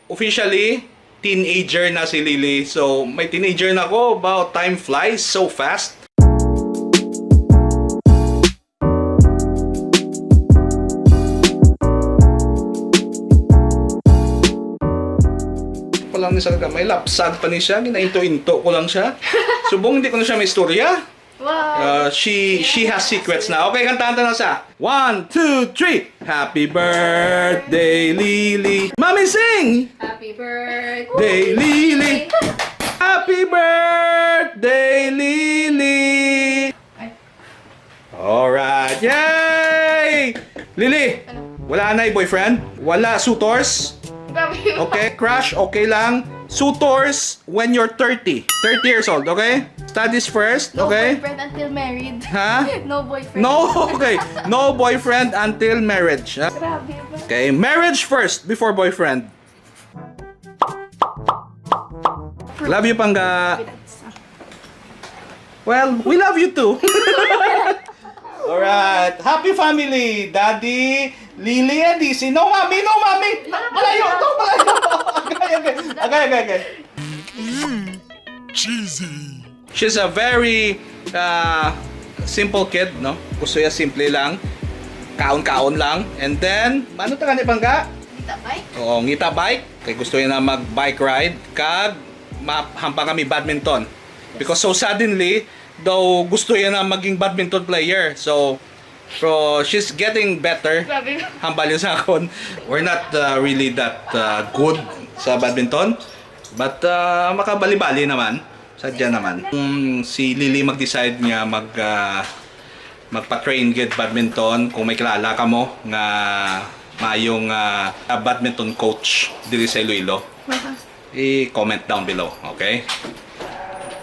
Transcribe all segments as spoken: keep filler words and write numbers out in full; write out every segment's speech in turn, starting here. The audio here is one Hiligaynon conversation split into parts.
Officially, teenager na si Lily. So, may teenager na ko. Wow, time flies so fast. Pa lang ni sa gamay, lapsag pa ni siya, ginainto-into ko lang siya. Subong hindi ko na siya maistorya. Wow. Uh, she she has secrets na. Okay, kantahan ta na sa one, two, three. Happy birthday, Lily. Mommy, sing! Happy birthday, Lily. Happy birthday, Lily. Ay. Alright. Yay! Lily, wala na boyfriend? Wala suitors? Grabe. Okay, crush, okay lang. Suitors when you're thirty. Thirty years old, okay? Studies first, okay? No boyfriend until married. Ha? No boyfriend. No, okay. No boyfriend until marriage, ha? Grabe ba? Okay, marriage first before boyfriend. Love you, Pangga. Well, we love you too. Alright. Happy family. Daddy, Lily, and Dizzy. No, mommy, no, mommy. Malayo to, malayo. Okay, okay. Okay, okay, okay. Mm, cheesy. She's a very uh, simple kid, no? Gusto niya simple lang. Kaon-kaon lang. And then, ano ta gani, Pangga? Ngita bike? Oo, ngita bike. Kay gusto niya na mag-bike ride. Kag, ma- hampang kami badminton. Because so suddenly, daw gusto niya na maging badminton player. So, so she's getting better. Grabe. Hambal niya sa akon. We're not uh, really that uh, good sa badminton. But uh, makabali-bali naman. Sadya naman. Kung si Lily mag-decide nga mag, uh, magpa-train gid badminton, kung may kilala kamo nga maayong uh, badminton coach diri sa Iloilo, i-comment down below, okay?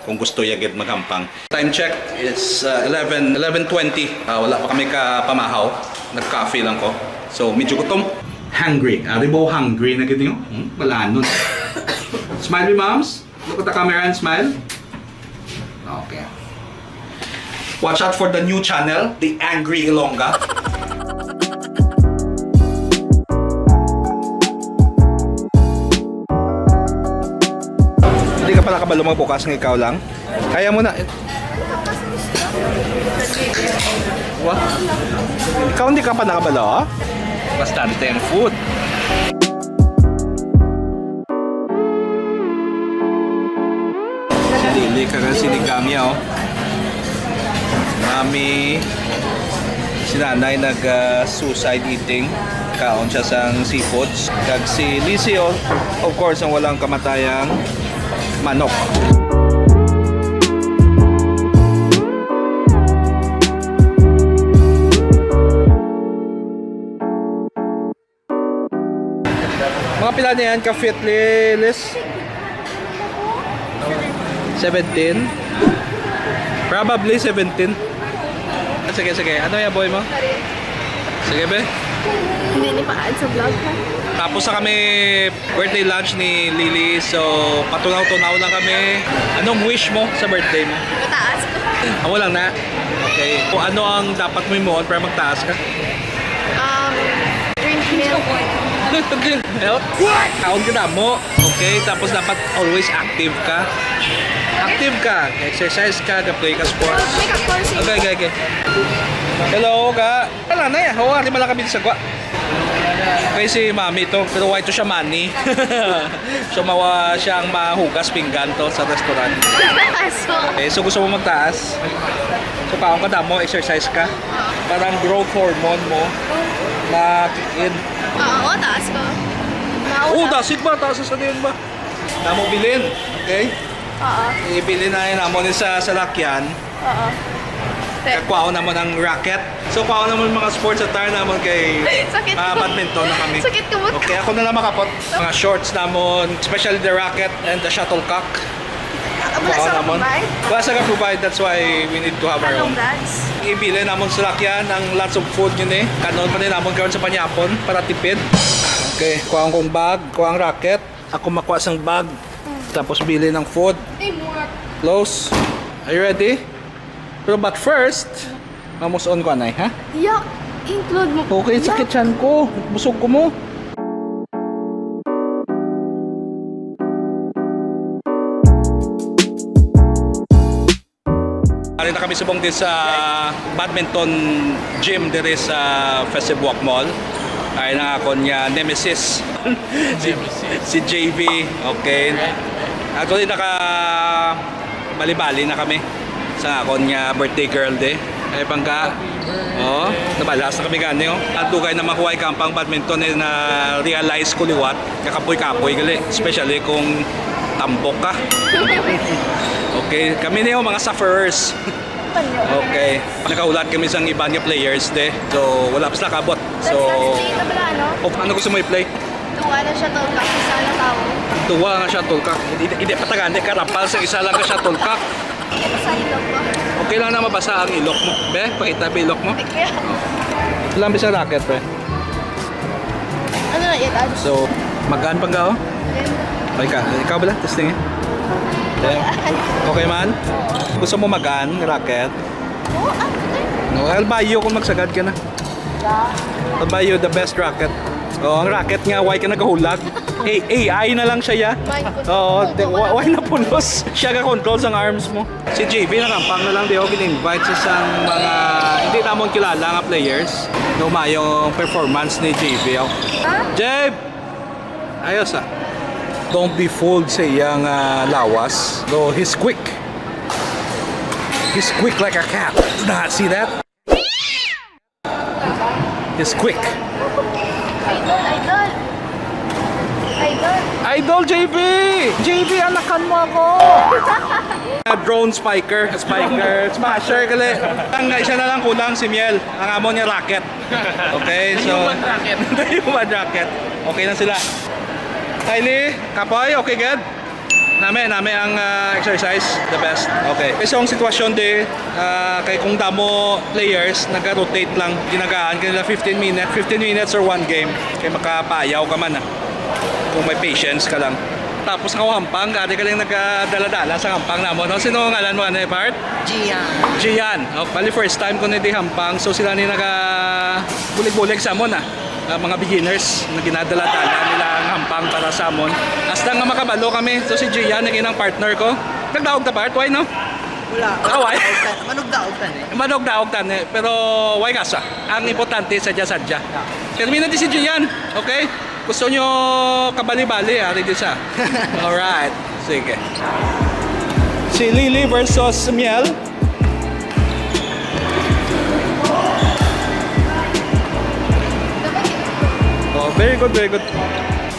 Kung gusto ya gid maghampang. Time check is uh, eleven, eleven twenty. Uh, wala pa kami ka pamahaw. Nag-coffee lang ko. So, medyo gutom. Hungry. Ari ba hungry na gid ninyo? Hmm? Balanon. Smile me, moms. Look at the camera and smile. Okay. Watch out for the new channel, The Angry Ilongga. Hindi ka pala kabalo magbukas ng ikaw lang? Kaya mo na. Wa? Ikaw hindi ka pa nakabalo, ha? Bastante ang food. Si Lily, kag sinigang niya, oh. Mami, si nanay nag ah, suicide eating. Kaon siya sang seafoods. Kag si Lizzie, oh, of course, ang walang kamatayang manok. Mga pila na yan ka feet, Lilis? Seventeen? Probably seventeen. Ah, sige, sige. Ano yan, boy mo? Sige, be. Hindi ni pa-add sa vlog, ha? Tapos na kami birthday lunch ni Lily. So, patunaw-tunaw lang kami. Anong wish mo sa birthday mo? Mataas ko. Amo lang na? Okay. Kung ano ang dapat mo himuon para magtaas ka? Um, drink milk. Drink milk? What? Kaon ka damo. Okay, tapos dapat always active ka. Active ka. Exercise ka, ka-play ka sports. Make up course. Okay, okay, okay. Hello, ka. Wala na eh. Hawa, di ba lang kami sa gwa? Kay si mami to, pero why to siya money? So, mawa siya ang mahugas pinggan to sa restaurant. So, okay, so gusto mo magtaas? So, kaon ka damo, exercise ka. Parang growth hormone mo na kick in. Oo, taas ko. Oh, dasig ba? Taas sa din ba? Namo bilin. Okay? Oo. Ibilin na yun amo ni sa salakyan. Oo. Kakwaon naman ang racket. So, kwaon naman mga sports attire naman kay Sakit mga ko. Badminton na kami. Sakit ko mo. Okay, ako na lang makapot. Mga shorts namon, especially the racket and the shuttlecock. Wala sa provide? Wala sa provide, that's why we need to have our own. Ibilin namon sa lakyan ang lots of food yun eh. Kanon pa din namon karon sa panyapon para tipid. Okay, kuha ang kong bag, kuha ang racket. Ako makuha sang bag. Tapos bili ng food. Teamwork. Close. Are you ready? Pero but first, mamuson ko anay, ha? Yak, include mo. Okay, sakit siyan ko. Busog ko mo. Ari na kami subong din sa badminton gym diri sa Festival Walk Mall. Ay na akon nga nemesis. Si, si J V. Okay. Actually, naka bali-bali na kami sa akon nga birthday girl de. Ay pangga. Oh, nabalas na kami gani, oh. Ang dugay na makuha ang kampang badminton, eh, na-realize ko liwat. Kakapoy-kapoy gali, especially kung tambok ka. Okay, kami niyo mga sufferers. Okay, nakahulat kami sang iban nga players de. So, wala pa sila kabot. So, That's not straight na pala, ano? Oh, ano gusto mo i-play? Duwa na siya, tol, kasi sana tao. Duwa nga siya, tol, kak. Hindi, hindi patagan, hindi karapal sa isa lang ka siya, tol, kak. Ano sa ilok ko? Okay lang na mabasa ang ilok mo. Be, pakita be ilok mo. Thank you. Lang bisa racket, pre. Ano na yan? So, magaan pa ka, oh? Okay ka. Ikaw bala, testing eh. Okay. Okay man? Gusto mo magaan, racket? Oo, ah, okay. No, I'll buy you kung magsagad ka na. Yeah. I'll buy you the best racket. Oh, ang racket nga, why ka nagahulak? A I na lang siya, ya. Why ko Oo, sa di- why, why na pulos? Siya ka control sang arms mo. Si J V nakampang na lang, di ako gin-invite sa sang mga hindi namon kilala nga players. No, mayong performance ni J V. Oh. J V! Ayos ah. Don't be fooled sa iyang ah, lawas. Though he's quick. He's quick like a cat. Nah, see that? He's quick. Idol, idol. Idol. Idol, J V! J V, anakan mo ako! Ah, drone spiker, spiker, smasher, gali. Ang isa na lang kulang si Miel, ang amon nga racket. Okay, so human racket. Human racket. Okay na sila. Kylie, Kapoy, okay, good? Nami, nami ang ah, exercise, the best. Okay. So ang sitwasyon di, ah, kay kung damo players, naga-rotate lang, ginagaan kanila fifteen minutes, fifteen minutes or one game. Kay makapayaw ka man ah. Kung may patience ka lang. Tapos ako hampang, gani ka lang nagadala-dala sa hampang namo, no? Sino ang ngalan mo, ano, part? Gian. Gian. Oh, bali first time ko na di hampang. So sila ni naga bulig-bulig sa amon ah. Ah, mga beginners na ginadala-dala nila ang hampang para sa amon. Hasta nga makabalo kami. So si Gian, naging ang partner ko. Nagdaog ta part, why no? Wala. Ah, why? Manugdaog ta ni. Manugdaog ta ni. Pero why ka sa? Ang importante, sadya-sadya. Termina di si Gian, okay? Gusto nyo kabali-bali, ari di sa. Alright. Sige. Si Lily versus Miel. Oh, very good, very good.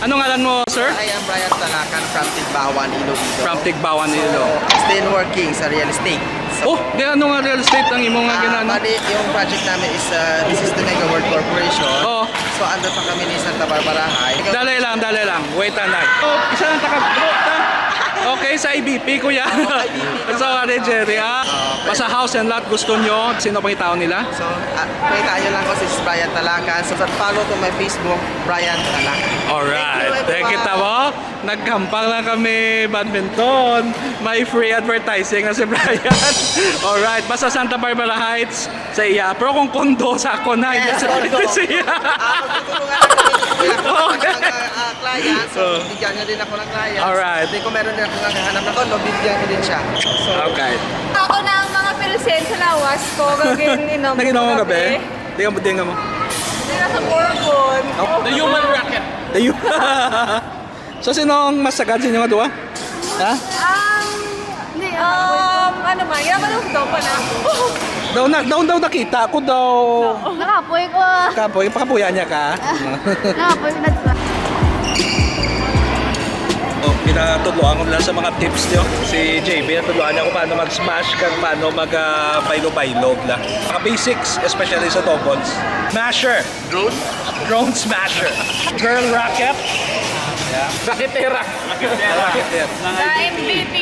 Ano ngalan mo, sir? I am Brian Talakan from Tigbawan, Iloilo. From Tigbawan, Iloilo. So, still working sa real estate. So, Oh, di ano nga real estate ang imo nga ah, ginano? Bali, yung project namin is uh, this is the Mega World Corporation. Oh. So, under pa kami ni Santa Barbara High. Dali lang, dali lang. Wait and I. Oh, isa lang taka. Okay, sa I B P, kuya. So, Ate Jerry, ah. Basta house and lot gusto nyo. Sino pang tao nila? So, ah, pakita nyo lang ko si Brian Talakan. So, follow to my Facebook, Brian Talakan. Alright. Thank you, Thank you, everyone. Tabo. Naghampang lang kami badminton. May free advertising na si Brian. Alright. Basta Santa Barbara Heights, sa iya. Pero kung condo sa ako na, Yes, condo. Sa iya. Ah, magtutulungan na kami. Okay. Ang, ah, ah, client, so, Oh. bigyan niya din ako ng client. Alright. Hindi ko meron din ako naghahanap na condo, bigyan ko din siya. So, Okay. Ako na ang mga pilsen sa lawas ko, gagawin inom Nag-inom ko gabi? Di ka, di ka mo. Hindi na sa Bourbon. Oh. The human racket. The hu- So, sino ang mas sagad sa inyo nga duha? Ha? Um, hindi, um, ano man, yaman ang daw pa na. Daw na, daw, daw nakita ko daw. Nakapoy ko. Kapoy, pakapuya niya ka. Nakapoy na sa. Oh, pinatudloan ko lang sa mga tips niyo. Si J B, natudloan niya kung paano mag-smash kag paano mag, ah, baylo-baylo lang. Mga basics, especially sa doubles. Smasher! Drone? Drone smasher. Girl rocket. Yeah. Raketera. Raketera. Raketera. Sa M V P.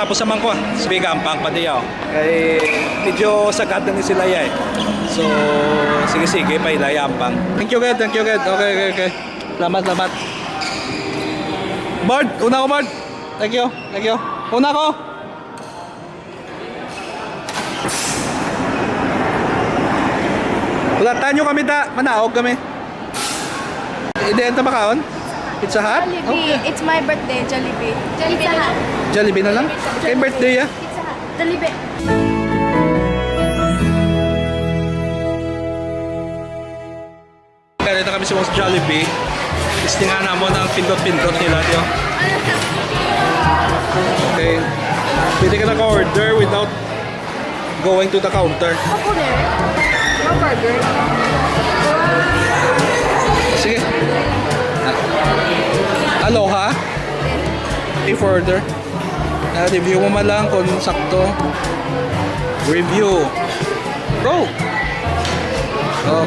Sa man ko, sa Bigampang pa diyaw. Kay medyo sagad na ni sila, eh. So, sige, sige, pa ila yampang. Thank you, God. Thank you, God. Okay, okay, okay. Salamat, salamat. Bard, una ko, Bard. Thank you, thank you. Una ko. Wala, tanyo kami ta, manaog kami. Hindi, ito makaon? Pizza Hut? Jollibee. Okay. It's my birthday, Jollibee. Jollibee na lang. Jollibee na lang? Kay birthday, ah. Pizza Hut. Jollibee. Kaya dito kami sa mga Jollibee. Testingan namon ang pindot-pindot nila, tiyo. Okay. Pwede ka naka-order without going to the counter. Ako na. Burger. Sige. Ah. Aloha. Pay for order. Ah, review mo man lang kung sakto. Review. Go!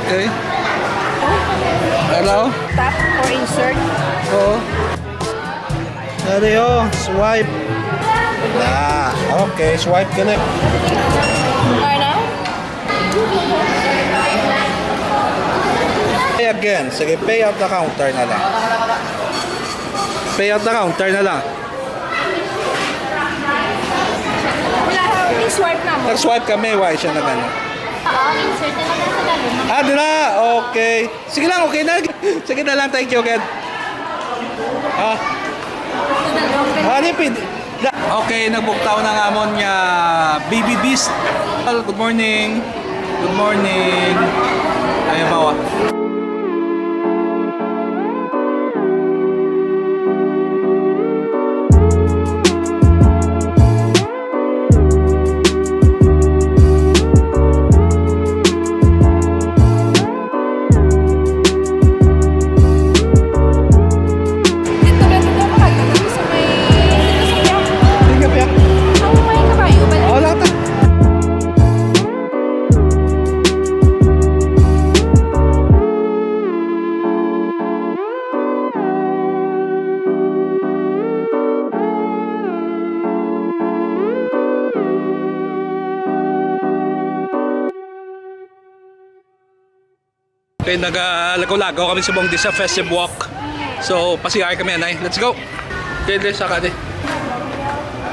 Okay. Hello? Tap or insert. Oo. Ano yun? Swipe. Ah, okay. Swipe ka na. Ano? Pay again. Sige, pay at the counter na lang. Pay at the counter na lang. Wala, i-swipe na mo. Nag-swipe kami, why siya nag-ano? Oo, insert na lang sa galon. Ah, dira. Okay. Sige lang, okay na. Sige na lang, thank you, God. Ah. Ano yung pwede? Okay, nagbuktaw na nga amon nga baby beast. Good morning. Good morning. Ayaw ba, wa? Dito ba, dito ba kayo? Dito sa may, dito sa piyak? Hindi ka piyak. Ang may kabayo ba? Oh, lahat na. Okay, nagalagaw-lagaw kami subong di sa festive walk. So, pa-C R kami, anay. Let's go. Dede, saka di.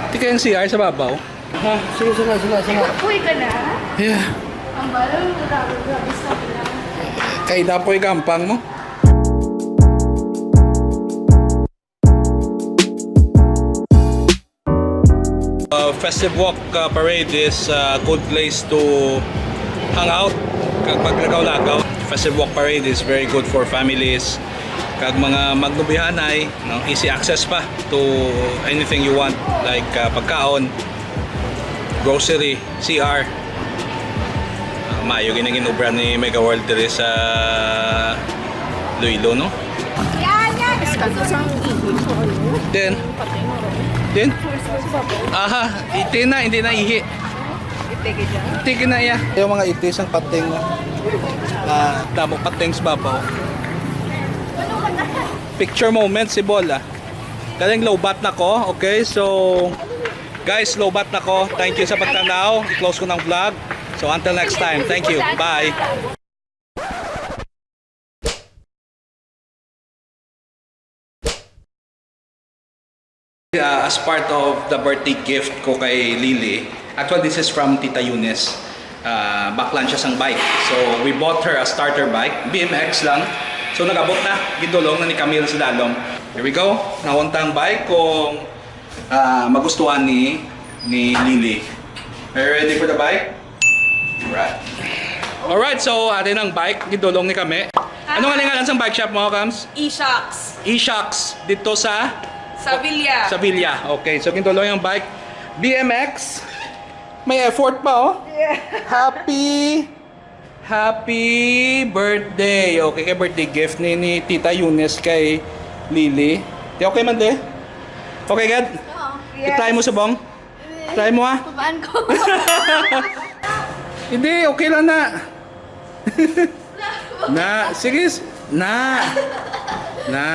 Di kayang C R sa babaw. Ha, sige, sige, sige, sige. Kapoy ka na? Yeah. Ang balo mo, grabe, grabe sa bilang. Kay dapoy gampang mo. Uh, Festive Walk, uh, Parade is a good place to hang out kag maglagaw-lagaw. Festive Walk Parade is very good for families kag mga magnubihanay, no? Easy access pa to anything you want, like, uh, pagkaon, grocery, C R. Ah, maayo gid ang ginobra ni Mega World diri sa Iloilo, no? Yan, yan. Then, then, aha, iti na, hindi na ihi. Iti na iya. Yung mga iti sang pating, no? Ah, damo pating sa babaw. Picture moment si Bola. Galing lowbat na ko. Okay, so guys, lowbat na ko. Thank you sa pagtanaw. I-close ko ng vlog. So until next time, thank you. Bye. Uh, as part of the birthday gift ko kay Lily, actually, this is from Tita Eunice. Uh, baklan siya sang bike. So, we bought her a starter bike, B M X lang. So, nag-abot na, gidulong na ni Camille sa dalom. Here we go. Naunta ang bike kung, ah, magustuhan ni, ni Lily. Are you ready for the bike? Right. Alright, so atin ang bike, gidulong ni kami. Ano nga ngalan sang bike shop mo, Kams? E-Shocks. E-Shocks, dito sa? Sa Villa. Sa Villa. Okay, so gidulong yung bike. B M X, may effort pa, oh. Yeah. Happy, happy birthday. Okay, kay birthday gift ni, ni Tita Eunice kay Lily. Di okay man, di? Okay, gad? Oo. I-try mo, yes, subong. Try mo, ah. Pabaan ko. Hindi, okay lang na. Na, sige, s-, na. Na.